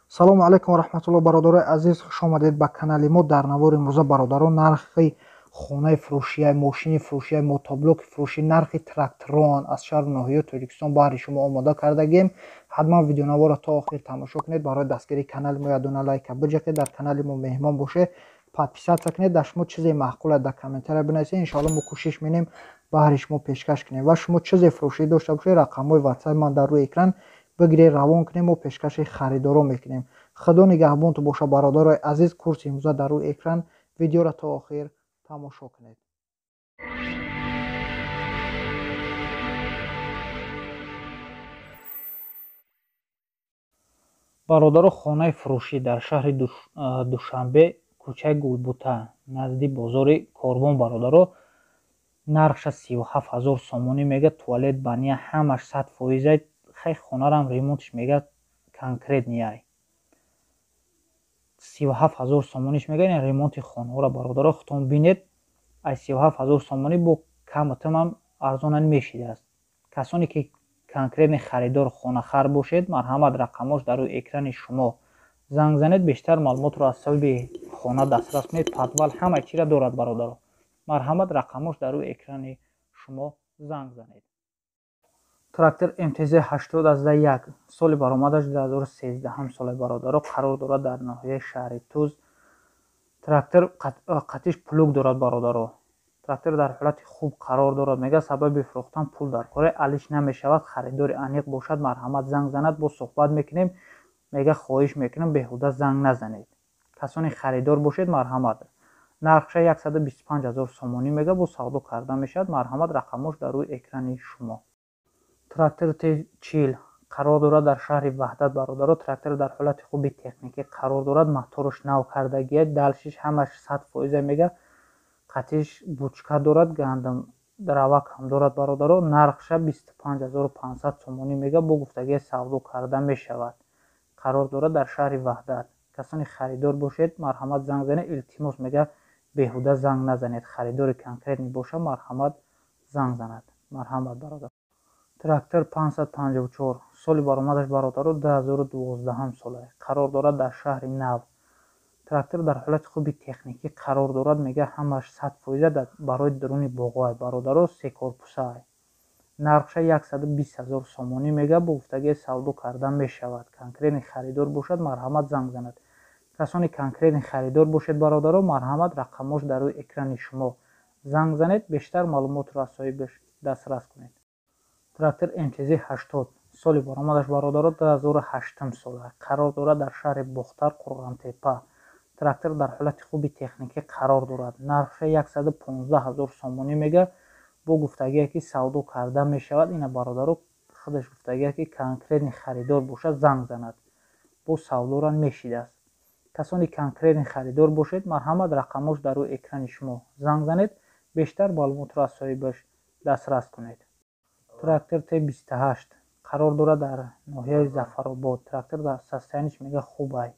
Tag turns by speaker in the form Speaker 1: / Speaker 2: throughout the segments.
Speaker 1: Салому алайкум ва раҳматуллоҳ, бародарои азиз, хуш омадед ба канали мо. Дар навори имрӯза, бародарон, нархи хонаи фурӯшия, мошини фурӯшия, мотоблоки фурӯшӣ, нархи тракторон аз шаҳру ноҳияи Тоҷикистон баҳри шумо омода кардагем. Ҳатман видеонаворро то охир тамошо кунед. Барои дастгирии канали мо як дона лайка биҷақед, дар канали мо меҳмон бошед, подписаться кунед. Дар шумо чизе маъқул дар комментария бинависед, иншоалло мо кӯшиш менем баҳри шумо пешкаш кунем. Ва шумо чизе фурӯшӣ дошта бошед, рақамҳои ватсапи ман дар рӯи экран, бигиред, равон кунем, мо пешкаши харидорон мекунем. Худо нигаҳбонту боша, бародарои азиз. Курси имрӯза дар рӯи экран, видеоро то охир тамошо кунед.
Speaker 2: Бародаро, хонаи фурӯшӣ дар шаҳри Душанбе, кӯчаи Гулбута, назди бозори Корвон, бародаро, нархша 37 000 сомонӣ мега. Туалет, баня ҳамаш 100%. Хай, хонарам ремонтш мега конкретный. 37 000 сомониш мега. Ин ремонти хонаҳоро, бародаро, худтон бинед. Аз 37 000 сомонӣ бо каматамам арзонан мешидааст. Касоне ки конкретный харидор, хонахар бошед, марҳамат, рақамош дар рӯи экрани шумо, занг занед, бештар маълумотро аз сабаби хона дастрас кунед. Подвал, ҳама чиро дорад, бародаро. Марҳамат, рақамош дар рӯи экрани шумо, занг занед. Трактор МТЗ 80-1, соли баромадаш 2013 соли, бародаро, қарор дорад дар ноҳияи шаҳри Туз. Трактор қатиш плуг дорад, бародаро. Трактор дар ҳолати хуб қарор дорад, мега. Сабаби фурӯхтан пул дар кора, алиш намешавад. Харидори аниқ бошад, марҳамат, занг занад, боз суҳбат мекунем, мега. Хоҳиш мекунам, беҳуда занг назанед. Касоне харидор бошед, марҳамат. Нархша 125 000 сомонӣ мега, боз савдо карда мешавад. Марҳамат, рақамош дар рӯи экрани шумо. Трактор Т40 қарор дорад дар шаҳри Ваҳдат, бародаро. Трактор дар ҳолати хуби техникӣ қарор дорад, мотораш нав кардагия, дальшиш ҳамаш 100% мега. Қатиш бучка дорад, гандум дровак ҳам дорад, бародаро. Нархша 25 500 сомонӣ мега, бо гуфтагия савдо карда мешавад. Қарор дорад дар шаҳри Ваҳдат. Касоне харидор бошед, марҳамат, занг занед. Илтимос, мега, беҳуда занг назанед. Харидори конкретный боша, марҳамат, занг занад. Марҳамат, бародар. Трактор 554, соли баромадаш, бародаро, 2012 сола, қарор дорад дар шаҳри Нав. Трактор дар ҳолати хуби техникӣ қарор дорад, мега, ҳамаш 100%. Барои дуруни боғҳоай, бародаро, се корпусаай. Нархша 120 000 сомонӣ мега, бо гуфтагии савдо карда мешавад. Конкретный харидор бошад, марҳамат, занг занад. Касоне конкретный харидор бошед, бародаро, марҳамат, рақамош дар рӯи экрани шумо, занг занед, бештар маълумотро аз соҳибаш дастрас кунед. Трактор МТЗ 80, соли баромадаш, бародаро, 2008 сола, қарор дорад дар шаҳри Бохтар, Қурғантепа. Трактор дар ҳолати хуби техникӣ қарор дорад. Нархша 115 000 сомонӣ мега, бо гуфтагие ки савдо карда мешавад. Ина, бародаро, худаш гуфтагие ки конкретный харидор бошад, занг занад, бо савдора мешидааст. Касоне конкретный харидор бошед, марҳамат, рақамош дар рӯи экрани шумо, занг занед, бештар маълумотро аз соҳибаш дастрас кунед. Трактор Т28 қарор дорад дар ноҳияи Зафаробод. Трактор дар состояниш, мега, хубай,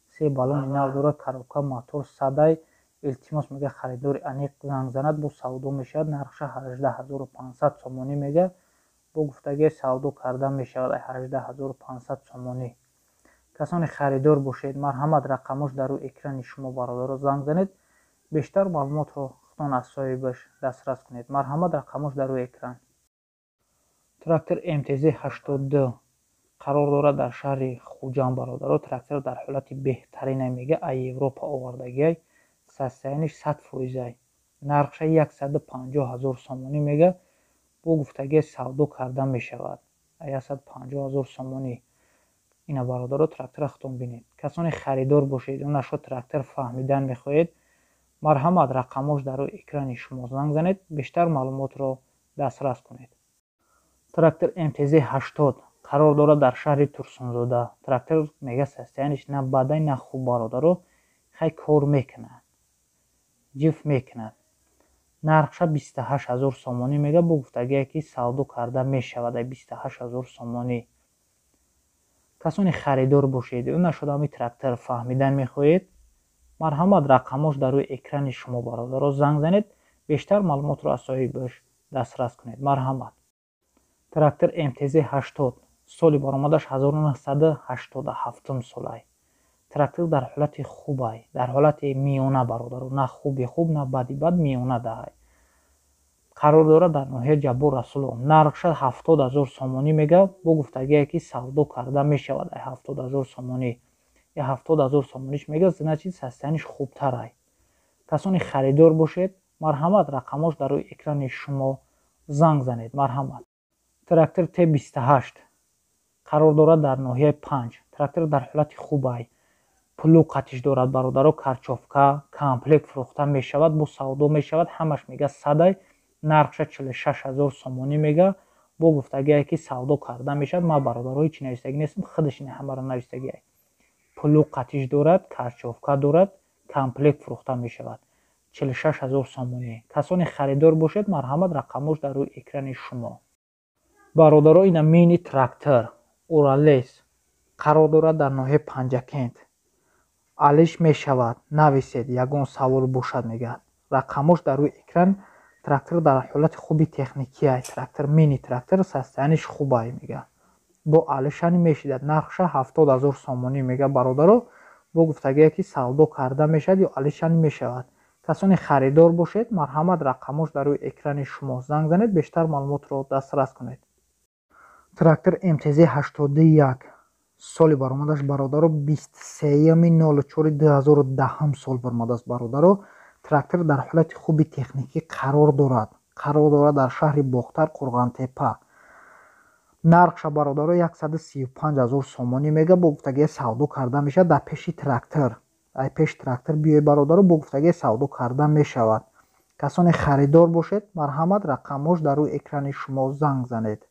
Speaker 2: се баллони нав дорад, коробка, мотор садай. Илтимос, мега, харидори аниқ занг занад, бо савдо мешавад. Нархша 18 500 сомонӣ мега, бо гуфтагии савдо карда мешавад. 18 500 сомонӣ. Касоне харидор бошед, марҳамат, рақамош дар рӯи экрани шумо, бародаро, занг занед, бештар маълумотро худтон аз соҳибаш дастрас кунед. Марҳамат, рақамош дар рӯи экран. Трактор МТЗ 82 қарор дорад дар шаҳри Хуҷанд, бародаро. Трактор дар ҳолати беҳтарине, мега, аз Европа овардагиай, состояниш 100%. Нархша 150 000 сомонӣ мега, бо гуфтагии савдо карда мешавад. 150 000 сомонӣ. Ина, бародаро, трактора худтон бинед. Касоне харидор бошед, нашо трактор фаҳмидан мехоҳед, марҳамат, рақамош дар рӯи экрани шумо, занг занед, бештар маълумотро дастрас кунед. Трактор МТЗ 80 қарор дорад дар шаҳри Турсунзода. Трактор, мега, состояниш на бадай, на хуб, бародаро. Хай, кор мекунад, ҷиф мекунад. Нархша 28 000 сомонӣ мега, бо гуфтагие ки савдо карда мешавад. 28 000 сомонӣ. Касоне харидор бошед ё нашуда ҳами трактор фаҳмидан мехоҳед, марҳамат, рақамош дар рӯи экрани шумо, бародаро, занг занед, бештар маълумотро аз соҳибаш дастрас кунед. Марҳамат. Трактор МТЗ 80, соли баромадаш 1987 солай. Трактор дар ҳолати хубай, дар ҳолати миёна, бародаро, на хуби хуб, на бади бад, миёна даҳай. Қарор дорад дар ноҳияи Ҷаббор Расулов. Нархша 70 000 сомонӣ мега, бо гуфтагие ки савдо карда мешавад. Ай 70 000 сомонӣ, я 70 000 сомониш мега, значит, состояние ш хубтарай. Касоне харидор бошед, марҳамат, рақамош дар рӯи экрани шумо, занг занед, марҳамат. Трактор Т28 қарор дорад дар ноҳияи Панҷ. Трактор дар ҳолати хубай, плуг қатиш дорад, бародаро, корчовка, комплект фурӯхта мешавад, бо савдо мешавад. Ҳамаш мега садай. Нархша 46 000 сомонӣ мега, бо гуфтагие ки савдо карда мешавад. Ман, бародаро, ҳеҷ навистагӣ нестам, худаш ин ҳамаро навистагиай. Плуг қатиш дорад, корчовка дорад, комплект фурӯхта мешавад, 46 000 сомонӣ. Касоне харидор бошед, марҳамат, рақамош дар рӯи экрани шумо. Бародаро, ина мини трактор Уралес қарор дорад дар ноҳияи Панҷакент. Алиш мешавад, нависед, ягон савол бошад, мегӯяд. Рақамош дар рӯи экран. Трактор дар ҳолати хуби техникиай. Трактор, мини трактор, состояние ш хубай, мегӯяд, бо алишани мешидад. Нархша 70 000 сомонӣ мега, бародаро, бо гуфтагие ки савдо карда мешавад ё алишани мешавад. Касоне харидор бошед, марҳамат, рақамош дар рӯи экрани шумо, занг занед, бештар маълумотро дастрас кунед. Трактор МТЗ 81, соли баромадаш, бародаро, 23.04.2010 сол баромадааст. Бародаро, трактор дар ҳолати хуби техникӣ қарор дорад. Қарор дорад дар шаҳри Бохтар, Қурғантепа. Нархша, бародаро, 135 000 сомонӣ мега, бо гуфтагие савдо карда мешавад. Дар пеши трактор, ай пеши трактор биёй, бародаро, бо гуфтагие савдо карда мешавад. Касоне харидор бошед, марҳамат, рақамош дар рӯи экрани шумо, занг занед.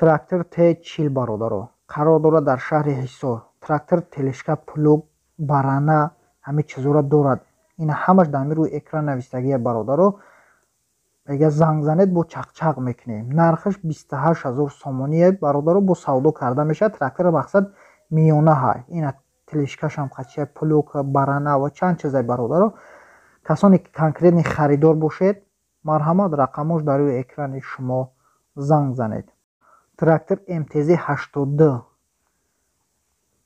Speaker 2: Трактор Т40, бародаро, қарор дорад дар шаҳри Ҳисор. Трактор тележка, плуг, барана, ҳамин чизҳоро дорад. Ина ҳамаш дар ҳамин рӯи экран навистагия, бародаро. Мега, занг занед, бо чақчақ мекунем. Нархаш 28 000 сомоние, бародаро, бо савдо карда мешавад. Трактора мақсад миёна ҳай. Ина тележка шам қачия, плуг, барана ва чанд чизай, бародаро. Касоне ки конкретный харидор бошед, марҳамат, рақамош дар рӯи экрани шумо, занг занед. Трактор МТЗ 82.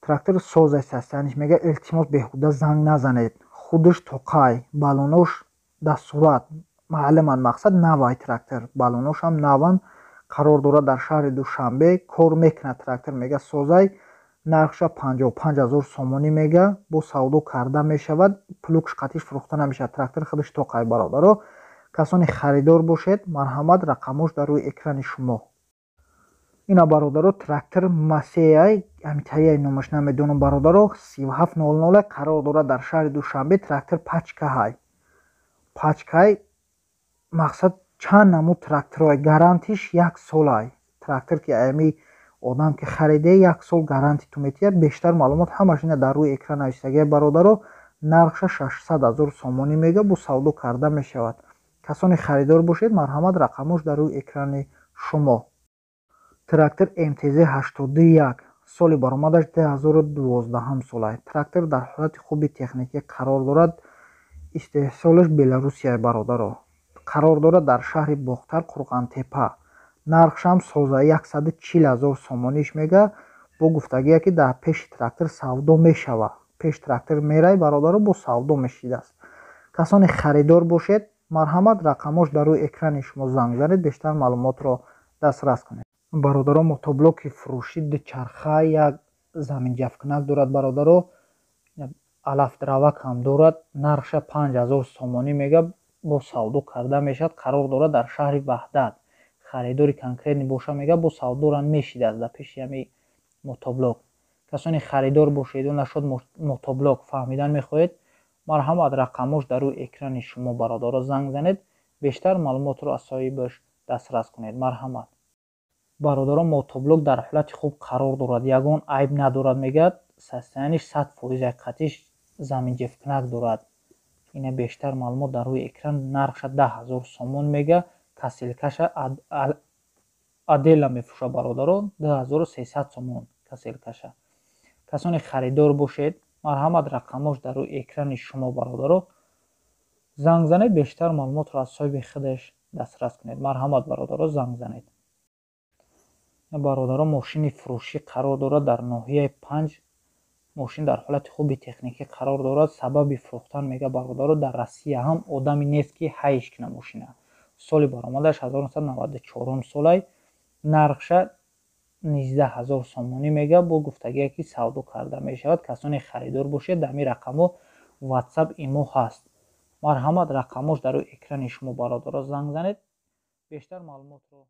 Speaker 2: Трактор созай, состояние ш мега. Илтимос, беҳуда занг назанед, худаш тоқай, балонош дастурат маълуман, мақсад навай трактор, балоношам наван. Қарор дорад дар шаҳри Душанбе. Кор мекунад трактор, мега, созай. Нархша 55 000 сомонӣ мега, бо савдо карда мешавад. Плуг ш қатиш фурӯхта намешавад, трактор худаш тоқай, бародаро. Касоне харидор бошед, марҳамат, рақамош дар рӯи экрани шумо. Ина, бародаро, трактор Масеяй, ҳамитаяй, номаш намедонам, бародаро, 3700, қарор дорад дар шаҳри Душанбе. Трактор пачкаҳай, пачкай, мақсад чанд намуд тракторҳое. Гарантиш як солай. Трактор ки ами одам ки хариде, як сол гаранти ту метиҳад. Бештар маълумот ҳамаш ина дар рӯи экран навистагия, бародаро. Нархша 600 000 сомонӣ мега, бо савдо карда мешавад. Касоне харидор бошед, марҳамат, рақамош дар рӯи экрани шумо. Трактор МТЗ 81, соли баромадаш 2012 солай. Трактор дар ҳолати хуби техникӣ қарор дорад. Истеҳсолаш Беларусия, бародаро. Қарор дорад дар шаҳри Бохтар, Қурғантепа. Нархшам соза, 140 000 сомониш мега, бо гуфтагие ки дар пеши трактор савдо мешавад. Пеши трактор мерай, бародаро, бо савдо мешидааст. Касоне харидор бошед, марҳамат, рақамош дар рӯи экрани шумо, занг занед, бештар маълумотро дастрас кунед. Бародаро, мотоблоки фурӯшӣ, дучарха, як заминҷафкунак дорад, бародаро, алафдравак ҳам дорад. Нархша 5000 сомонӣ мега, бо савдо карда мешавад. Қарор дорад дар шаҳри Ваҳдат. Харидори конкретный боша, мега, бо савдора мешидааст дар пеши ҳами мотоблок. Касоне харидор бошеду нашуд мотоблок фаҳмидан мехоҳед, марҳамат, рақамош дар рӯи экрани шумо, бародаро, занг занед, бештар маълумотро аз соҳибаш дастрас кунед, марҳамат. Бародарон, мотоблок дар ҳолати хуб қарор дорад, ягон айб надорад, мегӯяд, состояние ш 100%, қатиш заминҷефкунак дорад. Ина бештар маълумот дар рӯи экран. Нархша 10 000 сомон мега. Косилка ша отдельно мефурӯшад, бародарон, 2300 сомон косилка ша. Касоне харидор бошед, марҳамат, рақамош дар рӯи экрани шумо, бародаро, занг занед, бештар маълумотро аз соҳиби худаш дастрас кунед. Марҳамат, бародаро, занг занед. Бародарон, мошини фурӯшӣ қарор дорад дар ноҳияи Панҷ. Мошин дар ҳолати хуби техникӣ қарор дорад. Сабаби фурӯхтан, мега, бародаро, дар Россия ҳам одаме нест, ки ҳайш кина мошина. Соли баромадаш 1994 солай. Нархша 19 ҳазор сомонӣ мега. Бо гуфтагие, ки савдо карда мешавад. Касоне харидор бошед, дар ҳамин рақамҳо WhatsApp, имо ҳаст. Марҳамат, рақамҳош дар рӯи экрани шумо, бародаро, занг занед, бештар маълумотро.